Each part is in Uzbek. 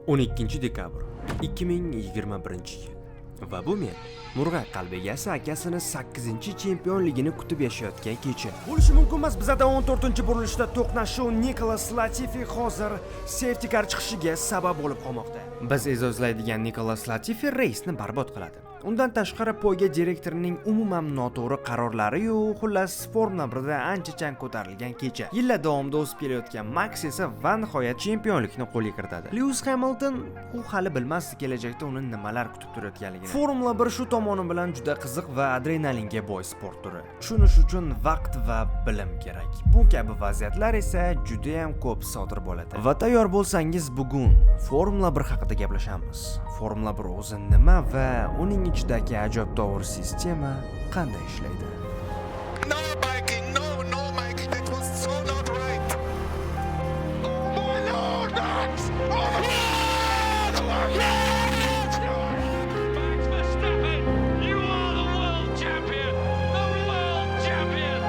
12 dekabr 2021 yil va bu men Murg'ak qalbi egasi akasini 8 chempionligini kutib yashayotgan kecha. Bo'lishi mumkin emas, bizada 14-burilishda to'qnashuv. Nikolas Latifi hozir safety car chiqishiga sabab bo'lib qolmoqda. Biz e'zozlaydigan Nikolas Latifi reysni barbod qiladi. Undan tashqari, poyga direktorining umuman noto'g'ri qarorlari-yu, xullas, Formula 1da ancha chang ko'tarilgan kecha. Yillar davomida o'sib kelayotgan Max esa va nihoyat chempionlikni qo'lga kiritadi. Lewis Hamilton, u hali bilmasdi kelajakda uni nimalar kutib turayotganligini. Formula 1 shu tomoni bilan juda qiziq va adrenalinga boy sport turi. Tushunish uchun vaqt va bilim kerak. Bu kabi vaziyatlar esa juda ham ko'p sodir bo'ladi. Va tayyor bo'lsangiz, bugun Formula 1 haqida gaplashamiz. Formula 1 o'zi nima va uning ichidagi ajabtovur sistema qanday ishlaydi? No, Mikey, no, no, Mikey, that was so not right. Oh my Lord, Max! Oh my God! Max Verstappen, you are the world champion! The world champion!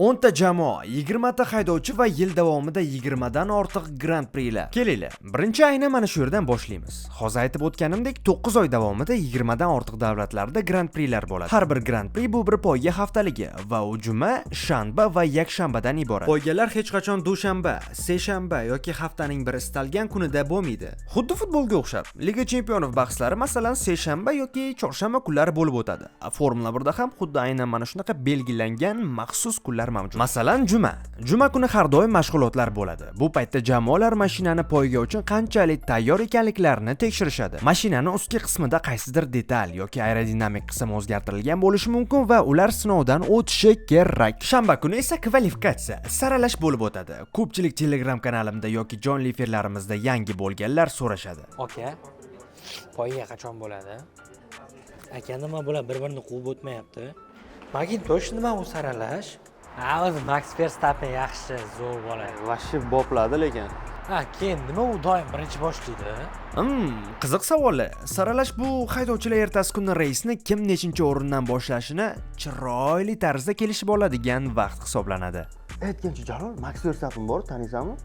10 ta jamoa, 20 ta haydovchi va yil davomida 20 dan ortiq Grand Prixlar. Kelinglar, birinchi ayni mana shu yerdan boshlaymiz. Hozir aytib o'tganimdek, 9 oy davomida 20 dan ortiq davlatlarda Grand Prixlar bo'ladi. Har bir Grand Prix bu bir poyga haftaligi va u juma, shanba va yakshanbadan iborat. Poygalar hech qachon dushanba, seshanba yoki haftaning bir istalgan kunida bo'lmaydi. Xuddi futbolga o'xshab, Liga Chempionov bahslari, masalan, seshanba yoki chorshanba kunlari bo'lib o'tadi. Formula 1da ham xuddi aynan mana shunaqa belgilangan maxsus kunlar mavjud. Masalan, juma. Juma kuni har doim mashg'ulotlar bo'ladi. Bu paytda jamoalar mashinani poyga uchun qanchalik tayyor ekanliklarini tekshirishadi. Mashinani ustki qismida qaysidir detal yoki aerodinamik qism o'zgartirilgan bo'lishi mumkin va ular sinovdan o'tishi kerak. Shanba kuni esa kvalifikatsiya, saralash bo'lib o'tadi. Ko'pchilik Telegram kanalimda yoki jonli efirlarimizda yangi bo'lganlar so'rashadi. Aka, poyga qachon bo'ladi? Aka, nima bular bir birini quvib o'tmayapti? Makintosh, nima u saralash? Ha, o'zi Max Verstappen yaxshi, zo'r bola. Вообще bopladi lekin. Ha, keyin nima u doim birinchi boshlaydi? Qiziq savol. Saralash bu haydovchilar ertasi kuni reysni kim nechinchi o'rindan boshlashini chiroyli tarzda kelishib oladigan vaqt hisoblanadi. Aytgancha, Jalol, Max Verstappen bor, taniysanmi?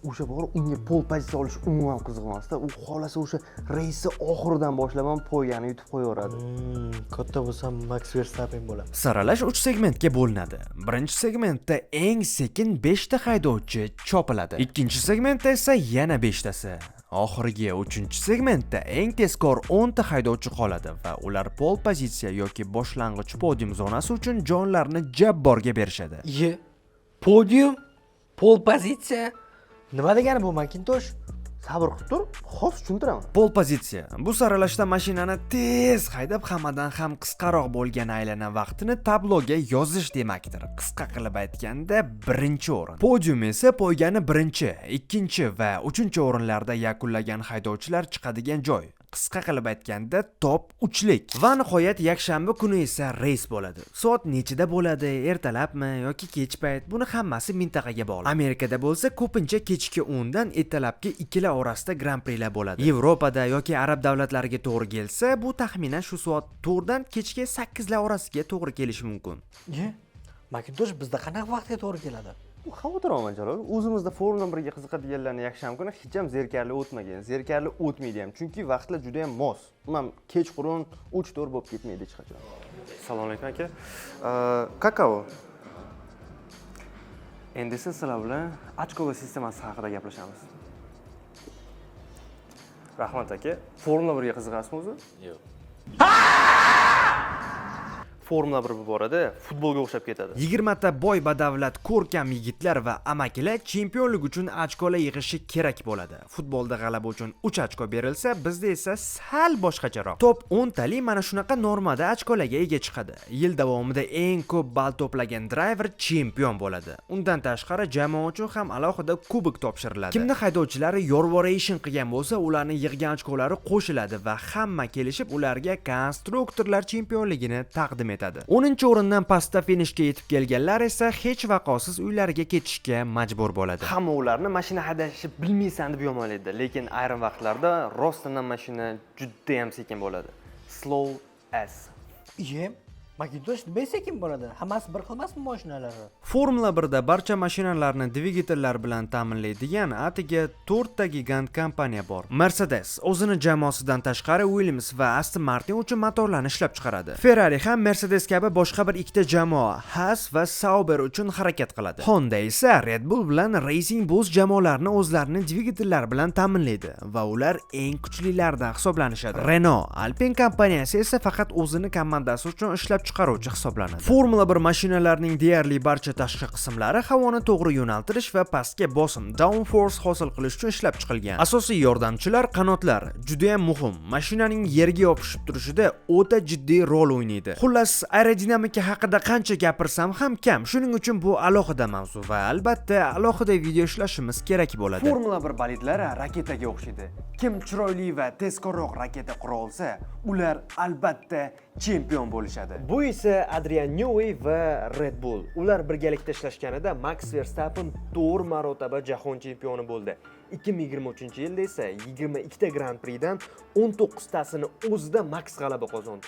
O'sha bor, unga pole pozitsiya olish umuman qiziq emasda. U xohlasa, o'sha reysni oxiridan boshlab ham poygani yutib qo'yaveradi. Katta bo'lsam Max Verstappen bo'laman. Saralash 3 segmentga bo'linadi. Birinchi segmentda eng sekin 5 ta haydovchi chopiladi. Ikkinchi segmentda esa yana 5 tasi. Oxirgi uchinchi segmentda eng tezkor 10 ta haydovchi qoladi va ular pole pozitsiya yoki boshlang'ich podium zonasi uchun jonlarini jabborga berishadi. Iye, podium, pole pozitsiya. Nima degani bu, Makintosh? Sabr qilib tur, hozir tushuntiraman. Pole pozitsiya. Bu saralashda mashinani tez haydab, hammadan ham qisqaroq bo'lgan aylana vaqtini tabloga yozish demakdir. Qisqa qilib aytganda, birinchi o'rin. Podium esa poygani birinchi, ikkinchi va uchinchi o'rinlarda yakunlagan haydovchilar chiqadigan joy. Qisqa qilib aytganda, top uchlik. Va nihoyat yakshanba kuni esa reys bo'ladi. Soat nechida bo'ladi, ertalabmi yoki kech payt, buni hammasi mintaqaga bog'liq. Amerikada bo'lsa, ko'pincha kechki 10 dan ertalabki 2 lar orasida Grand Prixlar bo'ladi. Yevropada yoki arab davlatlariga to'g'ri kelsa, bu taxminan shu soat 4 dan kechki 8 lar orasiga to'g'ri kelishi mumkin. Iye, Makintosh, bizda qanaqa vaqtga to'g'ri keladi? Xavotir olma, Jalol. O'zimizda Formula 1ga qiziqadiganlarni yakshanba kuni hech ham zerikarli o'tmagan. Zerikarli o'tmaydi ham, chunki vaqtlar juda ham mos. Umuman kechqurun 3-4 bo'lib ketmaydi hech qachon. Assalomu alaykum, aka. Kakao. Endi esa sizlar bilan ochkolar sistemasi haqida gaplashamiz. Rahmat, aka. Formula 1ga qiziqasizmi o'zi? Yo'q. Formula 1 bu borada futbolga o'xshab ketadi. 20 ta boy badavlat ko'rkam yigitlar va amakilar chempionlik uchun ochkolar yig'ishi kerak bo'ladi. Futbolda g'alaba uchun 3 ochko berilsa, bizda esa sal boshqacharoq. Top 10 talik mana shunaqa normada ochkolarga ega chiqadi. Yil davomida eng ko'p ball to'plagan driver chempion bo'ladi. Undan tashqari, jamoa uchun ham alohida kubok topshiriladi. Kimni haydovchilari yorvoration qilgan bo'lsa, ularni yig'gan ochkolari qo'shiladi va hamma kelishib ularga konstruktorlar chempionligini taqdim etadi. 10-o'rindan pastda finishga yetib kelganlar esa hech vaqosiz uylariga ketishga majbur bo'ladi. Hamma ularni mashina haydashni bilmaysan deb yomonlaydi, lekin ayrim vaqtlarda rostdan ham mashina juda ham sekin bo'ladi. Slow as. Iye. Makintosh nima sekin bo'ladi? Hammasi bir xil emasmi mashinalari? Formula 1da barcha mashinalarni dvigatellar bilan ta'minlaydigan atigi 4 ta gigant kompaniya bor. Mercedes o'zini jamoasidan tashqari Williams va Aston Martin uchun motorlarni ishlab chiqaradi. Ferrari ham Mercedes kabi boshqa bir ikkita jamoa Haas va Sauber uchun harakat qiladi. Honda esa Red Bull bilan Racing Bulls jamoalarini o'zlarining dvigatellari bilan ta'minlaydi va ular eng kuchlilaridan hisoblanishadi. Renault Alpine kompaniyasi esa faqat o'zini komandasi uchun ishlab chiqaruvchi hisoblanadi. Formula 1 mashinalarining deyarli barcha tashqi qismlari havoni to'g'ri yo'naltirish va pastga bosim downforce hosil qilish uchun ishlab chiqilgan. Asosiy yordamchilar qanotlar juda ham muhim. Mashinaning yerga yopishib turishida o'ta jiddiy rol o'ynaydi. Xullas, aerodinamika haqida qancha gapirsam ham kam. Shuning uchun bu alohida mavzu va albatta alohida video ishlashimiz kerak bo'ladi. Formula 1 bolidlari raketaga o'xshaydi. Kim chiroyli va tezkorroq raketa qura olsa, ular albatta chempion bo'lishadi. Bu esa Adrian Newey va Red Bull. Ular birgalikda ishlashganida Max Verstappen 4 marotaba jahon chempioni bo'ldi. 2023-yilda esa 22 ta Grand Prixdan 19 tasini o'zida Max g'alaba qozondi.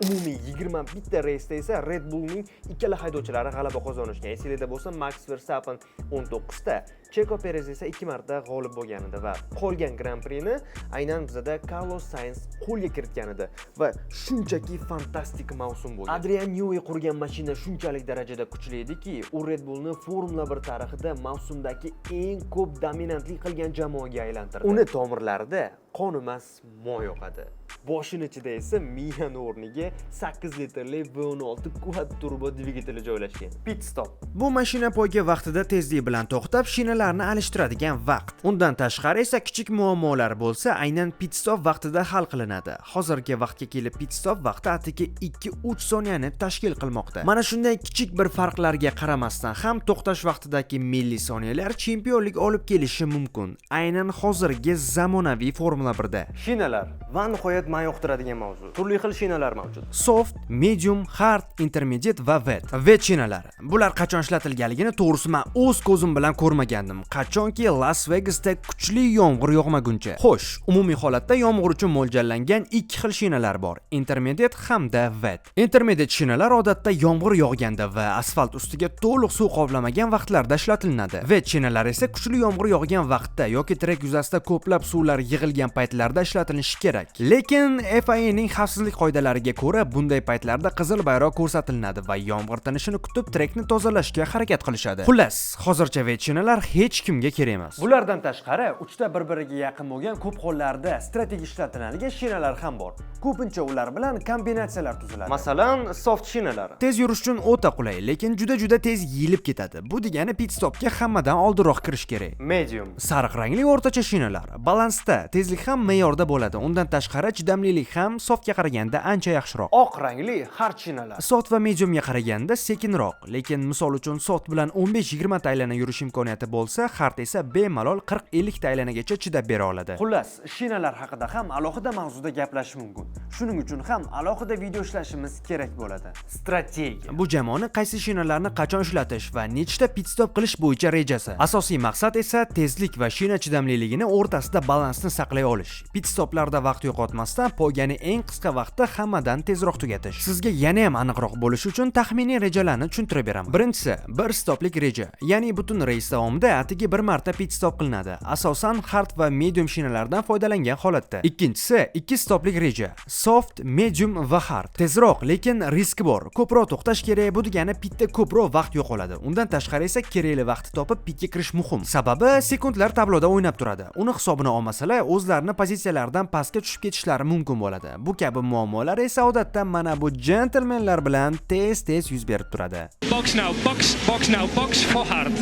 Umumiy 21 ta reysda esa Red Bullning ikkala haydovchilari g'alaba qozonishgan. Esingizda bo'lsa, Max Verstappen 19 ta, Checo Perez esa 2 marta g'olib bo'lgan edi va qolgan Grand Prixni aynan bizada Carlos Sainz qo'lga kiritgan edi va shunchaki fantastik mavsum bo'lgan. Adrian Newey qurgan mashina shunchalik darajada kuchli ediki, u Red Bullni Formula 1 tarixida mavsumdagi eng ko'p dominantlik qilgan jamoaga aylantirdi. Uni tomirlarida qon emas, moy oqadi. Boshini ichida esa miyani o'rniga 8 litrli V16 quad turbo dvigateli joylashgan. Pit stop. Bu mashina poyga vaqtida tezlik bilan to'xtab, shinalarni alishtiradigan vaqt. Undan tashqari esa kichik muammolar bo'lsa, aynan pit stop vaqtida hal qilinadi. Hozirgi vaqtga kelib pit stop vaqti atigi 2-3 soniyani tashkil qilmoqda. Mana shunday kichik bir farqlarga qaramasdan ham to'xtash vaqtidagi millisoniyalar chempionlik olib kelishi mumkin. Aynan hozirgi zamonaviy Formula 1da. Shinalar va nihoyat men yoqtiradigan mavzu. Turli xil shinalar mavjud. Soft, medium, hard, intermediate va wet. Wet shinalari. Bular qachon ishlatilganligini to'g'risi men o'z ko'zim bilan ko'rmagandim. Qachonki Las Vegasda kuchli yomg'ir yog'maguncha. Xo'sh, umumiy holatda yomg'ir uchun mo'ljallangan ikki xil shinalar bor: intermediate hamda wet. Intermediate shinalar odatda yomg'ir yog'ganda va asfalt ustiga to'liq suv qoplamagan vaqtlarda ishlatilinadi. Wet shinalar esa kuchli yomg'ir yog'gan vaqtda yoki trek yuzasida ko'plab suvlar yig'ilgan paytlarda ishlatilishi kerak. Lekin FIAning xavfsizlik qoidalariga ko'ra bunday paytlarda qizil bayroq ko'rsatiladi va yomg'ir tinishini kutib trekni tozalashga harakat qilishadi. Xullas, hozircha wet shinalar hech kimga kerak emas. Bulardan tashqari, uchta bir-biriga yaqin bo'lgan ko'p hollarda strategik ishlatiladigan shinalar ham bor. Ko'pincha ular bilan kombinatsiyalar tuziladi. Masalan, soft shinalar. Tez yurish uchun o'ta qulay, lekin juda-juda tez yeyilib ketadi. Bu degani pit stopga hammadan oldinroq kirish kerak. Medium. Sariq rangli o'rtacha shinalar. Balansda, tezlik ham me'yorda bo'ladi. Undan tashqari chidamlilik ham softga qaraganda ancha yaxshiroq. Oq rangli hard shinalar. Soft va mediumga qaraganda sekinroq, lekin misol uchun soft bilan 15-20 ta aylana yurish imkoniyati bo'lsa, hard esa bemalol 40-50 ta aylanagacha chidab bera oladi. Xullas, shinalar haqida ham alohida mavzuda gaplashish mumkin. Shuning uchun ham alohida video ishlashimiz kerak bo'ladi. Strategiya. Bu jamoani qaysi shinalarni qachon ishlatish va nechta pit stop qilish bo'yicha rejasi. Asosiy maqsad esa tezlik va shina chidamliligini o'rtasida balansni saqlay olish. Pit stoplarda vaqt yo'qotmasdan poygani eng qisqa vaqtda hammadan tezroq tugatish. Sizga yana ham aniqroq bo'lishi uchun taxminiy rejalarni tushuntirib beraman. Birinchisi, bir stoplik reja, ya'ni butun reys davomida atigi bir marta pit stop qilinadi. Asosan hard va medium shinalardan foydalangan holatda. Ikkinchisi, ikki stoplik reja, soft, medium va hard. Tezroq, lekin riski bor. Ko'proq to'xtash kerak, bu degani pitda ko'proq vaqt yo'qoladi. Undan tashqari esa kerakli vaqtni topib pitga kirish muhim. Sababi sekundlar tabloda o'ynab turadi. Uni hisobini olmasalar, o'zlarini pozitsiyalaridan pastga tushib ketishlari mumkin bo'ladi. Bu kabi muammolar esa odatda mana bu jentelmenlar bilan tez-tez yuz berib turadi. Box now, box, box now, box for hard.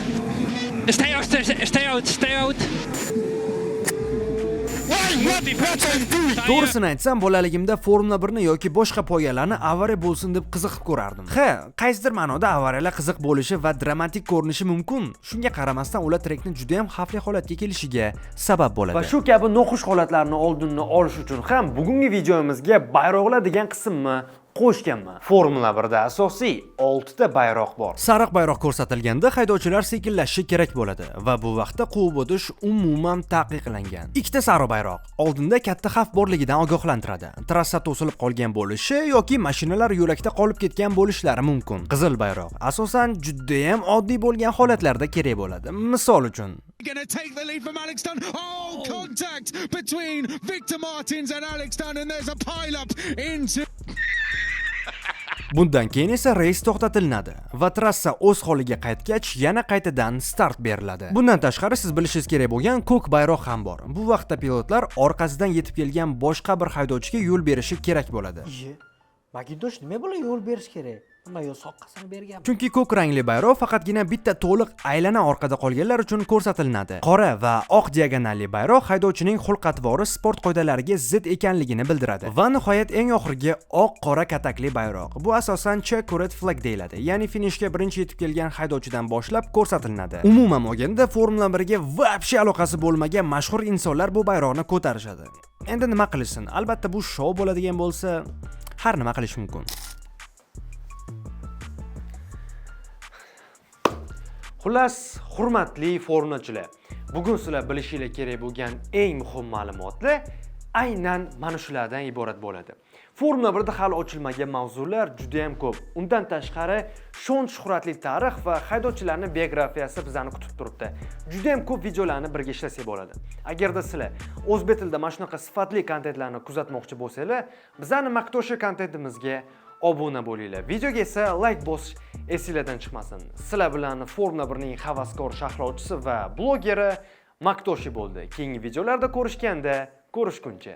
Stay out, stay out, stay out. To'g'risini aytsam, bolaligimda Formula 1ni yoki boshqa poygalarni avariya bo'lsin deb qiziqib ko'rardim. Ha, qaysidir ma'noda avariyalar qiziq bo'lishi va dramatik ko'rinishi mumkin. Shunga qaramasdan ular trekni juda ham xavfli holatga kelishiga sabab bo'ladi. Va shu kabi noxush holatlarni oldini olish uchun ham bugungi videomizga bayroqlar degan qismni qo'shganman. Formula 1 da asosiy 6 ta bayroq bor. Sariq bayroq ko'rsatilganda haydovchilar sekinlashishi kerak bo'ladi va bu vaqtda quvib o'tish umuman taqiqlangan. Ikkita sariq bayroq oldinda katta xavf borligidan ogohlantiradi. Trassa to'silib qolgan bo'lishi yoki mashinalar yo'lakda qolib ketgan bo'lishlari mumkin. Qizil bayroq asosan juda ham oddiy bo'lgan holatlarda kerak bo'ladi. Misol uchun, Going to take the lead from Alex Dunn. Oh, contact between Victor Martins and Alex Dunn, and there's a pile-up into Bundan keyin esa reys to'xtatilinadi va trassa o'z holiga qaytgach yana qaytadan start beriladi. Bundan tashqari, siz bilishingiz kerak bo'lgan ko'k bayroq ham bor. Bu vaqtda pilotlar orqasidan yetib kelgan boshqa bir haydovchiga yo'l berishi kerak bo'ladi. Iye. Makintosh, nima bular, yo'l berish kerak? Nima, yo soqqasini bergan? Chunki ko'k rangli bayroq faqatgina bitta to'liq aylana orqada qolganlar uchun ko'rsatilinadi. Qora va oq diagonalli bayroq haydovchining xulq-atvori sport qoidalariga zid ekanligini bildiradi. Va nihoyat, eng oxirgi oq qora katakli bayroq. Bu asosan checkered flag deyiladi. Ya'ni finishga birinchi yetib kelgan haydovchidan boshlab ko'rsatiladi. Umuman olganda, Formula 1 ga вообще aloqasi bo'lmagan mashhur insonlar bu bayroqni ko'tarishadi. Endi nima qilishsin? Albatta, bu shou bo'ladigan bo'lsa, har nima qilish mumkin. Xullas, hurmatli formulachilar, bugun sizlar bilishinglar kerak bo'lgan eng muhim ma'lumotlar aynan mana shulardan iborat bo'ladi. Formula 1 da hali ochilmagan mavzular juda ham ko'p. Undan tashqari, shon shuhratli tarix va haydovchilarning biografiyasi bizani kutib turibdi. Juda ham ko'p videolarni birga ishlasak bo'ladi. Agarda sizlar o'zbek tilida mana shunaqa sifatli kontentlarni kuzatmoqchi bo'lsanglar, bizani Maktosha kontentimizga obuna bo'linglar. Videoga esa like bosish esinglardan chiqmasin. Sizlar bilan Formula 1 ning havaskor sharhlovchisi va blogeri Maktoshi bo'ldi. Keyingi videolarda ko'rishganda ko'rishguncha.